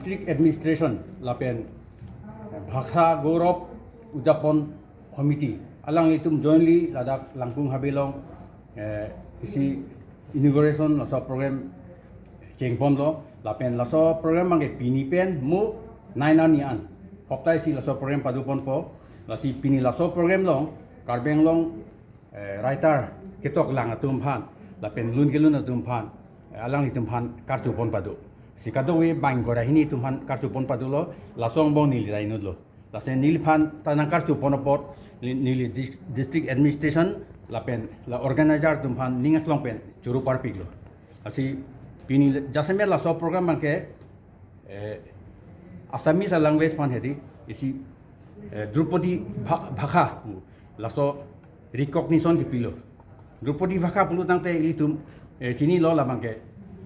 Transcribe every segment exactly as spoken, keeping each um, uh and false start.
District Administration lapen Bhasha Gaurav Udjapon Samiti alanglitum jointly ladak Langpung Habe along, eh, isi inauguration laso program chengponlo, lapen laso program abangke pini pen mo nine arni an hopta isi laso program padoponpo. Lasi pini laso program along Karbi Anglong, eh, writer ketok lang atum aphan lapen lun kelun atum aphan, eh, alanglitum aphan karchupon pado. Si kadokave bang ingkoi ra hini atum aphan karchupon padolo, laso angbong neli ta inutlo. Lasi neliphan ta nangkarchupon apot, ne-, neli dis-, District Administration lapen la organizer atum aphan ning aklong pen choro parpiklo. Lasi pini jasemet laso program abangke, eh, Assamese language aphan hedi isi, eh, Draupadi Bha-, Bhasha pu laso recognition kepilo. Draupadi Bhasha pulo tangte ilitum, eh, chinilo labangke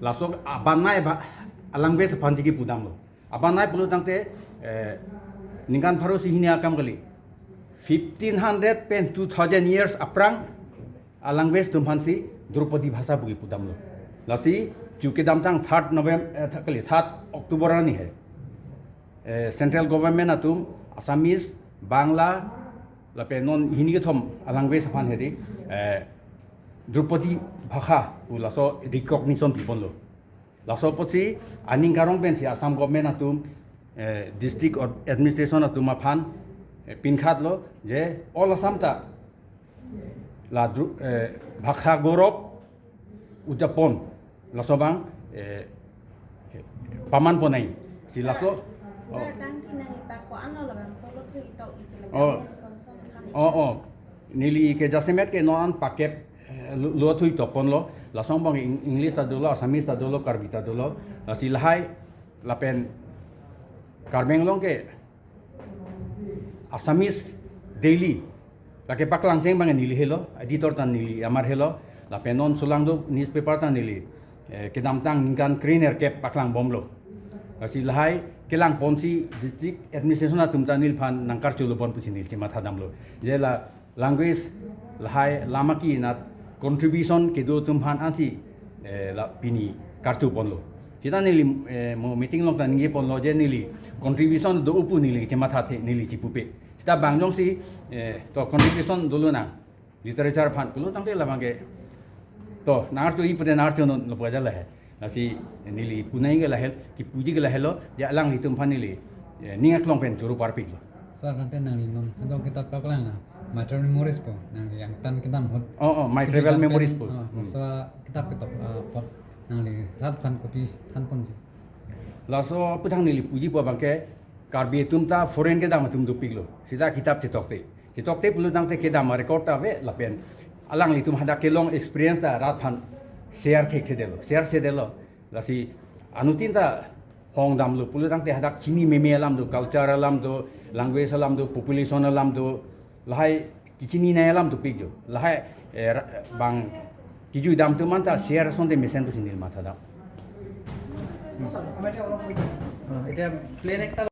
laso abanai ba language aphansi kepudamlo. Abanai pulo tangte, eh, ningkan pharo isi hini akam kali. Fifteen hundred pen two thousand years aphrang a language atum aphansi Draupadi Bhasha pu kepudamlo. Lasi chu kedamtang third November, eh, tha-, kali, third October arni he, eh, central government atum Assamese, Bangla lapen non hini kethom a language aphan hedi, eh, Draupadi Bhasha pu laso recognition piponlo. Laso apotsi aning karong pensi Assam government atum, eh, district or administration atum aphan, eh, pinkhatlo je all Assam ta la Dru-, eh, Bhasha Gaurav Udjapon laso abang, eh, paman ponnai. Si laso, oh. Sir, tangki nangli pa ko-an lo labangso lo thui tok iki lo Oh. Bang son son khan Oh, oh. Neli ke jasemet ke non an paket, eh, lo, lo thui tokponlo. Laso angbong Eng-, English ta dolo, Assamese ta dolo, Karbi ta dolo. Lasi lahai lapen Karbi Anglong ke Assamese Daily lake paklang cheng abang neli helo, editor ta neli amar helo, lapen non Solangdo newspaper ta neli, eh, kedamtang ningkan krenerkep paklangbomlo. Lasi lahai kelangponsi district administration atum ta neliphan nangkarchulopon pusi neli chematha damlo. Je la language lahai lamaki nat contribution kedo atum aphan ansi, eh, la pini karchuponlo. Sita neli, eh, mo meeting along ta ningjeponlo je neli contribution do-o pu neli chemathathe, neli chipupe. Sita bang jongsi, eh, to contribution dolo nang literature aphan pulo tangte labangke to nangarcho-i pute nangarchonon lo pu ajat lahai. Lasi neli punai ke lahai, kipuji ke lahelo, je alanglitum aphan neli, eh, ning aklong pen choro parpiklo. Sir, tangte nangli non adong kitap paklang na, My Travel Memories pu, nangli angtan kedam ahut. Oh, oh, My Travel Memories pu. Oh, hmm. Laso kitap ketok, ah, apot nangli rat aphan kopi thanponji? Laso aphuthak neli puji pu abangke Karbi atum ta foreign kedam atum dopiklo. Sita kitap chetokte. Chetokte pulo tangte kedam a-record ta ave lapen alanglitum hadak kelong experience ta rat aphan share thekthedetlo, share sedetlo. Lasi anuttin ta hong damlo pulo tangte hadak chini meme alam do, culture alam do, language alam do, population alam do, lahai kechinine alam dopik jo. Lahai, eh, ra-, bang kejui dam atum anta share asonte mesen pusi neli matha dam. Oh, এতিয়া প্লেন একটা